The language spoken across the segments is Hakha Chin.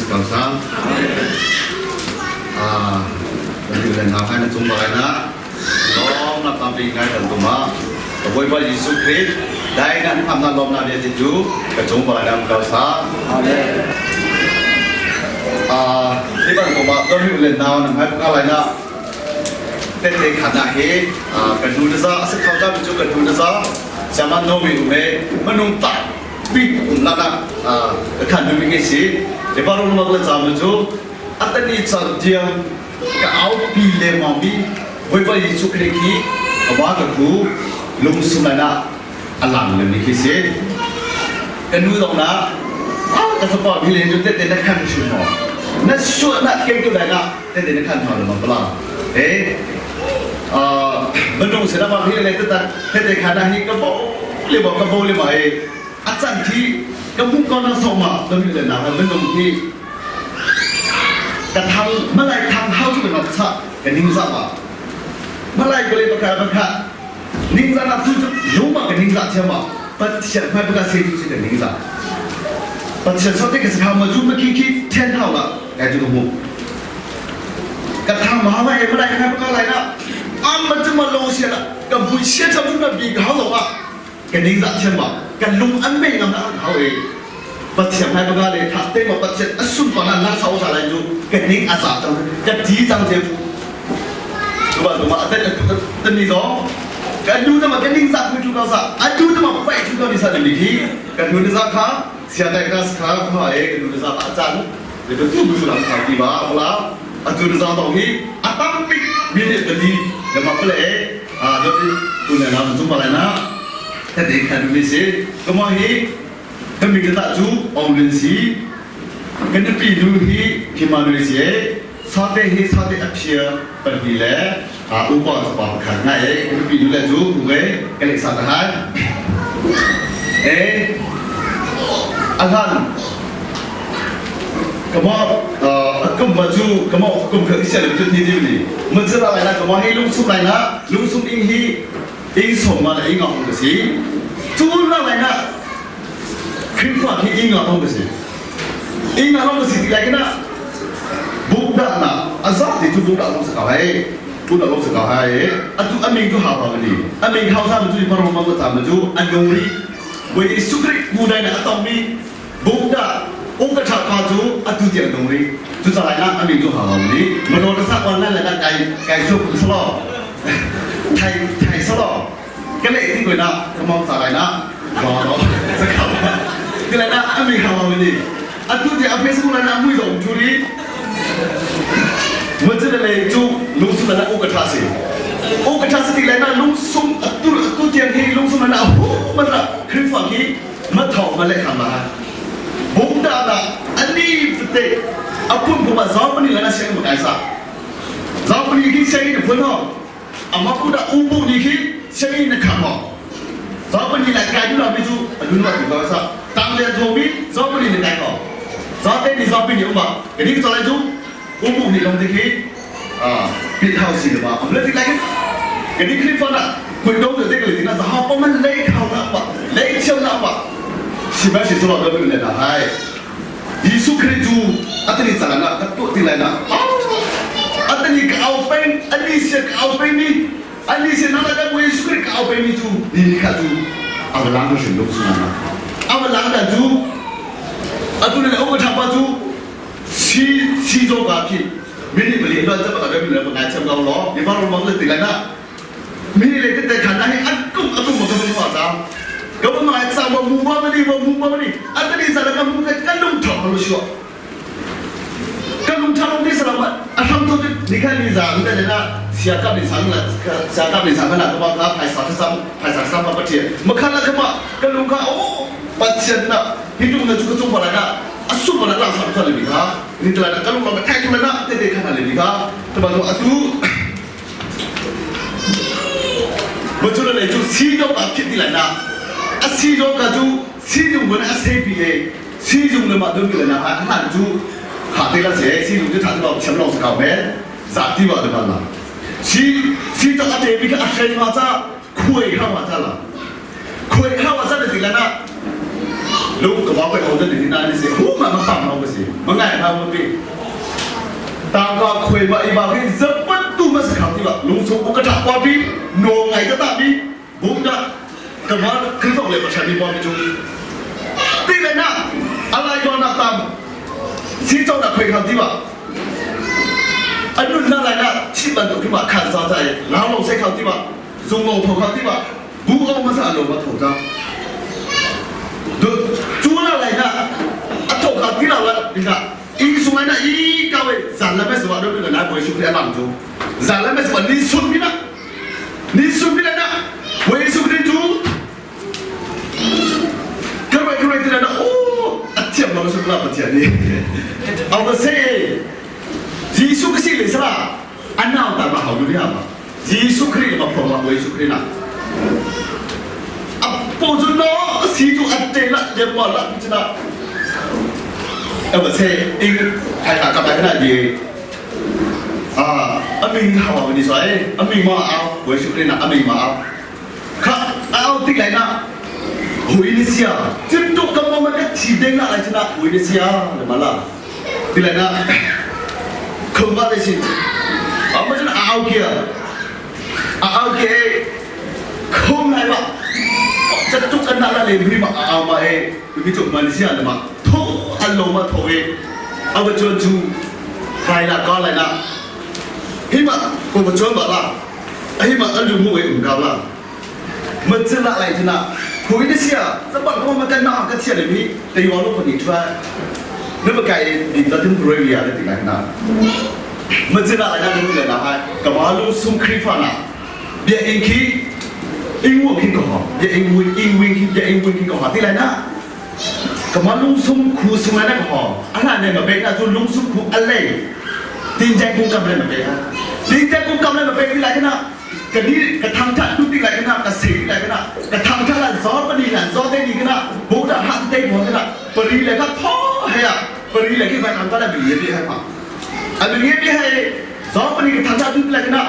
Kau sa. Ah, kan na hai na chung ba na. Lom na tam bi ngai kan tuma. Ka Bawipa Jesuh Khrih dai na tham na lom na bia ti cu ka chung ba na kau sa. Amen. Ah, ti ban tuma don hu le naw na hai ka lai na. Te te khana he kan nu na za asa khau za cu kan nu na za. Sama no mi ume manung ta na ka khan mi nge si le ba ro mak le cham cu atani chan tiang ka au pi le ma mi voi pa yi chuk le khi ka wa ka ku lung sum na alang le mi khi si ka nu dong na ka sapa bi le ju te te na khan chu mo na su na ke tu lai na te te na khan tho le ma bla e bandung se na ma hi le te ta te te khan na hi ka bo le bo ka bo le ma e a can khi ka mu ko na so ma ka mi le na ka minung hi ka thang malai thang hau chu ka cha ka ning za ma malai ko le baka baka ning za na tu chu yo ma ka ning za thia ma pathian mai baka se tu si ka ning za pathian so te ka sa ma chu ma khi khi then hau la ka chu ka mu ka thang ma ma e malai mai baka lai na am ma chu ma lo sia la ka bui sia cha bu na bi ka hau lo ma Kan ningzah thiam ma kan lung an mei ngam na hau e Pathian hai baga le tha te ma Pathian a sun pa na na sau sa lai ju kan ning a za cang kan ti cang je tu ba tu ma te te ni zo kan du ta ma kan ning za phu tu ka sa a du ta ma pai tu ka ni sa ni khi kan du ni za kha sia dai ka kha kha e kan du ni za a chan le tu tu su lam kha ti ba la a tu ni za tong hi a tam pik mi ne ta ni le ma ple a do ti tu ne na tu pa lai na ta te khan mi si kama hi kan mi ta chu ong lin si kan pi nu hi khima nu si e sate hi sate a phia pan hi le a upa chu pa khan na e kan pi nu le chu ku ge kan le sa ta han e a han kama kum ma chu kama kum kha sia le chu thi di ni mun chu la lai na kama hi lung sum lai na lung sum ing hi ing som ma la ing ngong ka si chu la lai na Khrihfa hi ing ngong ka si ing ngong ka si ti lai na buk da na azat ti chu buk da long sa ka hai tu da long sa ka hai atu aming chu ha pa ni aming khau sa chu paro ma ta ma chu anung ri Bawi Jesuh Khrih ku dai na a tongmi bungda ungka tha pa cu atu tiang nung rih. Cucaah na amin cu hau ni. Mano na sa kwan lan le kai kai su kum salo. Thai thai salo. Ka le ti koi na ka mong sa lai na. Ba ro. Sa khau. Ti lai na amin hau ni. Atu ti a Facebook la na mui zong chu ri. Mun le cu lungsum na u ka tha si. U ka tha si ti lai na lungsum atu atu tiang hi lungsum na hu ma ra Khrihfa hi ma thau ma le kham ma. Bung da da ani te apun bu ma zawmani la na siang ma kai sa. Zawmani ki siang ni phun ho. Ama ku da u bu ni khi siang ni kham ho. Zawmani la kai du la mi chu adu na tu ka sa. Tang le tho mi zawmani ni kai ko. Zawte ni zawpi ni uma. Kani cho lai chu u bu ni long te khi pit house si ma am le tik lai kani Khrihfa na khui do te te ka na za pa man lei khau na pa lei thiam na pa si ba si so lo do le na hai Jesuh Khrih cu atani cang na ka tuah ti lai na atani ka au peng ani sia ka au peng mi ani sia na ka bu Jesuh Khrih ka au peng mi cu ni ni kha cu avalang ka hrim lo su na avalang da cu atu le um ka thapa cu si si zo ka khi mini bali lo ta ka mi le ngai cham lo lo ni ba ro mang le ti lai na mi le te te khan na hi an kum atum ma ka bu ma ta ka bu ma sa ma mu ma ni ma mu ma ni atani sa ka mu ka kan lung tha lo shu kan lung tha lo ni sa ma a tham to ni kha ni za ni le na sia ka ni sang la sia ka ni sang na ka ma ka phai sa sam phai sa sam pa thian ma kha la ka ma ka lung kha o pathian na hi tung na chu ka chung pa la na asu pa la la sa sa le mi kha ni tla na ka lung ma thai tu na te te kha na le mi kha te ba atu Cu le cu si dawk ah phit ti lai na. A si dawk ah cu sizung mun a sepi e sizung le mah dun le na ha hlan cu ha te la se sizung cu tha tu thiam long sa kau men za ti wa de ban la si si to a te bi ka a hrei ma cha khuai kha ma cha la khuai kha ma cha le ti la na. Lung ka ba ko ho da ni na ni se hu ma ma pam ma si ma ngai ma ma bi ta ka khoi ma i ba ki zapat tu ma sa kham ti ba lung sung u ka ta kwa bi no ngai ta ta bi bum da ka ma khri fok le pa than mi bo mi chu ti le na alai go na tam si chong na khoi kham ti ba anun na lai na chi ban tu ki ma khan sa chai lao long se kham ti ba zung long tho kham ti ba Bu o hmasa lo ma tho cang. Cu la lai na a tho kha ti la la ding ah inn sung na i ka we zan la mes wa do na boi su kri alang cu zan la mes wa ni sun mi na ni sun mi na boi su kri cu ka roi ka roi ti na o a thiam lo su la pathian ni au ba se Jesuh ka si le sala anau ta ma hau lu ya ma Jesuh Khrih ma phorh ma Jesuh Khrih na apo cu no si cu atte la liam ma la cu na ema se ing hai na ka na di a aming hawa ni so ai aming ma au Jesuh Khrih na aming ma au kha au tik lai na hui ni sia cim tuk ka mo ma ka thi deng la lai chu na hui ni sia le ma la ti lai na khum ba le sin ama cun a au kia a au kia e khum lai ma ca tuk an na le mi ma a au ma e mi tuk ma ni sia le ma tho an lo ma tho e awa chuan chu rai la ka lai na hi ma ko ba chuan ba la hi ma an lu mu e um ka la ma chin la lai tina khui ni sia zaban ko ma kan na ka thia le mi te yo lo pani thua ne ba kai di ta tin roi ria le ti lai na ma chin la lai na lu le na hai ka ma lu sum khri fa na bia in khi in wo khi ko ho bia in win in win khi bia in win khi ko ha ti lai na ka ma lung sum khu sung lai na ko ho ala ne ma be na chu lung sum khu ale tin jai kung kam le ma be ha tin jai kung kam le ma be ti lai na ka ni ka thang tha tu ti lai kana ka se ti lai kana ka thang tha lan zo pa ni lan zo te ni kana bo da ha te bo kana pari le ka tho he ya pari le ki ba thang ta la bi ye bi hai ma a bi ye bi hai zo pa ni ka thang tha tu ti lai kana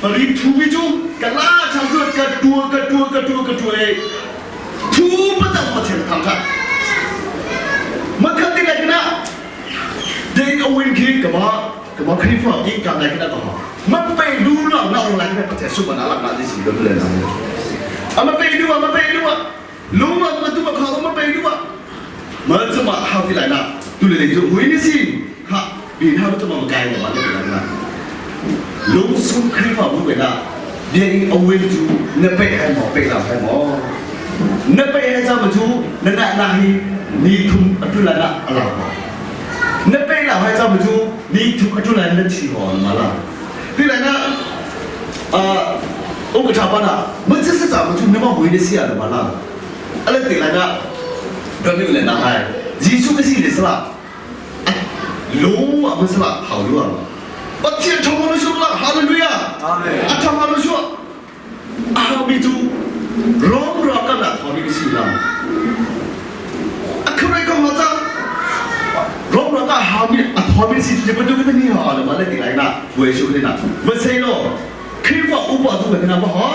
pari thu bi chu ka la chang chu ka tua ka tua ka tua ka tua e thu pa chang pa chen thang tha ma kha ti lai kana dei a win khi ka ma ka ma khri fa i ka lai kana ka ha ma pe du lo na ong lai kana pathe su ba na lak na di si lo le na ama pe du ma pe du ma lu ma ma tu ma kha ma pe du ma ma chu ma ha ti lai na tu le le ju hui ni si kha bi na tu ma ma kai ma le lai na lung sum khri fa bu be na bia in awil chu na pe hai mo pe la hai mo na pe hai cha ma chu na na na hi ni thum atu la na ala na pe la hai cha ma chu ni thum atu la na thi ho ma la ti la na a o ka tha pa na ma chi sa cha ma chu na ma hui ne sia la ma la ala ti la na do mi le na hai Jesu ka si le sala lu a ma sala hau lu a Pathian thong ma su la hallelujah amen a thong ma su a hau mi chu rom ro ka na tho mi si la a khrai ko ma cha rom ro ka hau mi a tho mi si je pa tu ka ni ha la ma le ti lai na wei shu le na ma sei lo khrifa upa tu ka na ba ha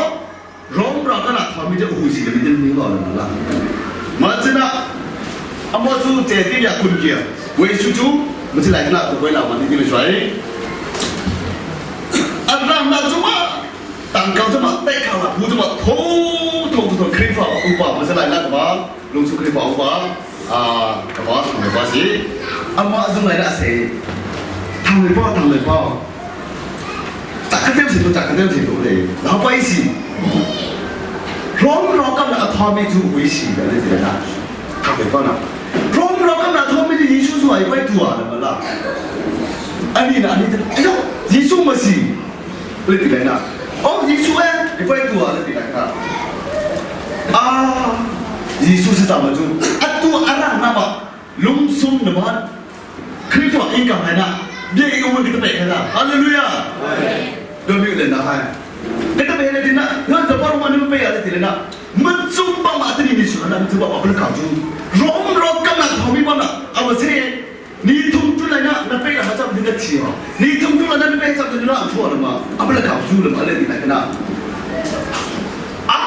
rom ro ka na tho mi je hu si le mi ni lo la la ma china amo chu che ti ya kun kia wei shu chu ma chi lai na ko koi la ma ni ti le shwai an ram na chu ma tangka cu mah teh kha phu cu mah tho tho tho Khrihfa upa ma si lai la ka ba lungsu Khrihfa upa a ka ba thang le pa si amah zung lai la se thang le pa thang le pa tak ka tem si tu tak ka tem si tu le la pa si rom ro kam na a tho mi chu hui si da le si na thang le pa na rom ro kam na tho mi chu Jesu su ai pai tua la ma la ani na ani ta ayo Jesu ma si le ti lai na oh Jesuh eh i poi tu ah le ti lai na ah Jesuh si sama cu atu arang na ma lungsum na ma Khrihfa in kam hai na bia i um ki ta pe na hallelujah do mi le na hai ka ta pe le tin na na zapar ma ni pe ya le ti le na man chung ba ma ti ni su na tu ba ba ka chu rom ro kam na thomi ba na awase ni thum tu lai na na pe la cham din na thi ho ni thum tu la na pe cham din na thu la ma abla ka zu la ma le di na kana a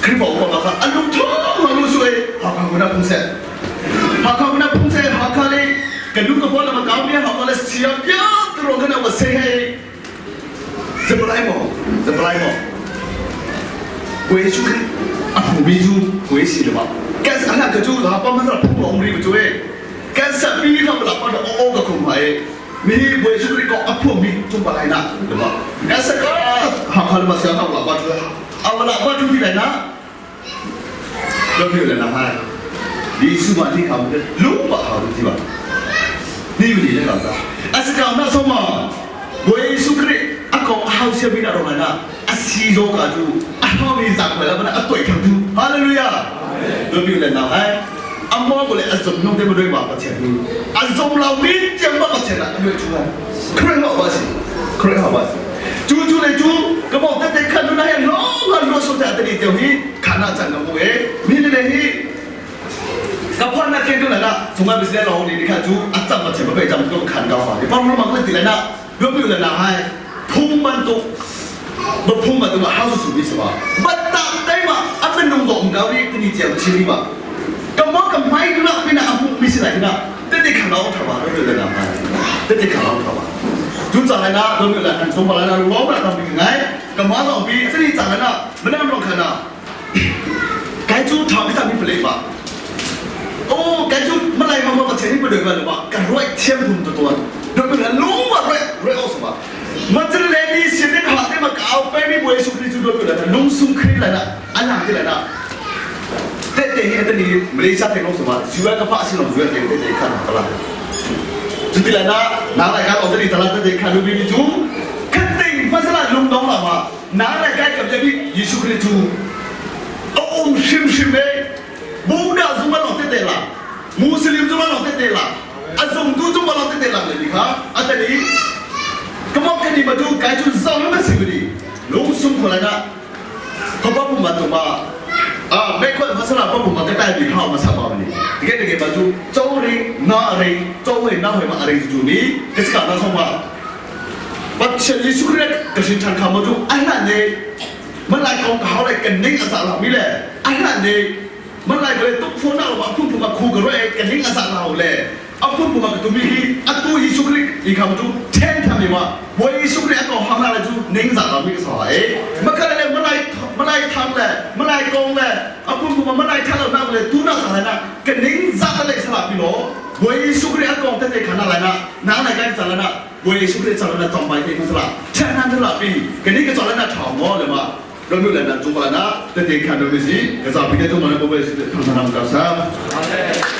khri bo ma ka anu thu ma lu su e ha ka na pu se Hakha kuna phung se Hakha le ka nu ka pa le ma kau mi Hakha le sia pia tro kana wa se he Zapalai maw zapalai maw Kue chu khi a phu mi chu kue si le ma kan ana ka chu ha pa ma sa phung lo ri chu e kan sa pi kha la pa o o ka khum hai mi boi chu ri ko a phu mi chung pa lai na le ma kan sa ka ha kha ma sia ha la pa chu a la pa chu ti lai na Lo le na hai. Jesuh ma ni kham te lung ba ha ti ba. Ni ni le ka ta. Asika na so ma Boy Jesuh Khrih a kong a hau sia mi na rong na a si zo ka tu a hau mi zak la bana a toi kham tu. Hallelujah. Lo le na hai. Ammo ko le a zom nong te mo doi ma pathian tu. A zom lo mi tiang ba pathian a noi chu ha. Khrih ho ba si. Khrih ho ba si. Cu cu le cu ka mo te te khan na he long han lo so te atani teu hi khana chan ka mu e mi le hi ka phon na ken tu na na chunga bisne lo ni kha chu acham ma che ba pe jam ko khan ka fa ni par ma ko ti le na do mi le na hai phung man tu ba phung ma tu ma house su bi sa ba bat ta dai ma amen nung do um ka ri ti ni chiam chi ri ma ka mo ka mai tu na pi na amu mi si lai na te te khan lo tha ba do le na hai te te khan lo tha ba chu cha lai na do mi le han chung ba lai na lo na ta mi ngai ka ma lo bi se ni cha lai na ma na lo khan na kai chu tha ka mi play ba o kai chu ma lai ma ma che ni pa de ga ba ka roi thiam thum to to do mi le lu ma roi roi o sa ba ma chen le ni sin ne ha te ma ka au pe mi boi su khri chu do mi le lung sung khri la na an ti la na te te hi te ni Malaysia te lo sa ba zuwa ka pa sin lo zuwa te te te khan ta la chu ti la na na lai ka o te ni ta la te te khan lu bi mi chu khat ting ma sa la lung dong la ma na lai kai kam bi Yesu Christ chu a um hrim hrim e Buddha zung ma lo te te la Muslim zung ma lo te te la a zung tu zung ma lo te te la le ni kha a te ni kamo ka ni ma tu kai chu zong ma si ni lung sung ko la na ko ba bu ma tu ma a me ko ma sa la ba bu ma ka tai bi kha ma sa ba ni tige tige ma chu chou ri na ri chou ri na hoi ma ri chu ni ka si ka na song ma Pathian Jesuh Christ ka sin than kha ma chu a hlan ne man lai kong ka hau lai kan ning a sa la mi le a hlan ne man lai ko le tuk phone na lo ma phun phun ma khu ka ro e kan ning a sa la le a phun phun ma ka tu mi hi atu Jesuh Christ i kha ma chu then tham mi ma Bawi Jesuh Christ a ko hang la le chu ning za la mi ka sa e ma kha le ma lai ma lai thang le ma lai kong le a phun phun ma ma lai thang lo na le tu na sa lai na ka ning za la le sa la pi lo Bawi Jesuh Christ a kong te te kha na lai na na lai kai cha la na Bawi Jesuh Christ cha la na chong bai te ma sa la chen han la pi ka ni ka cha la na thao mo le ma lo nu le na chung la na te te kha no mi si ka za pi ke chung ma le Bawi Jesuh thang sa nam ka sa. Amen.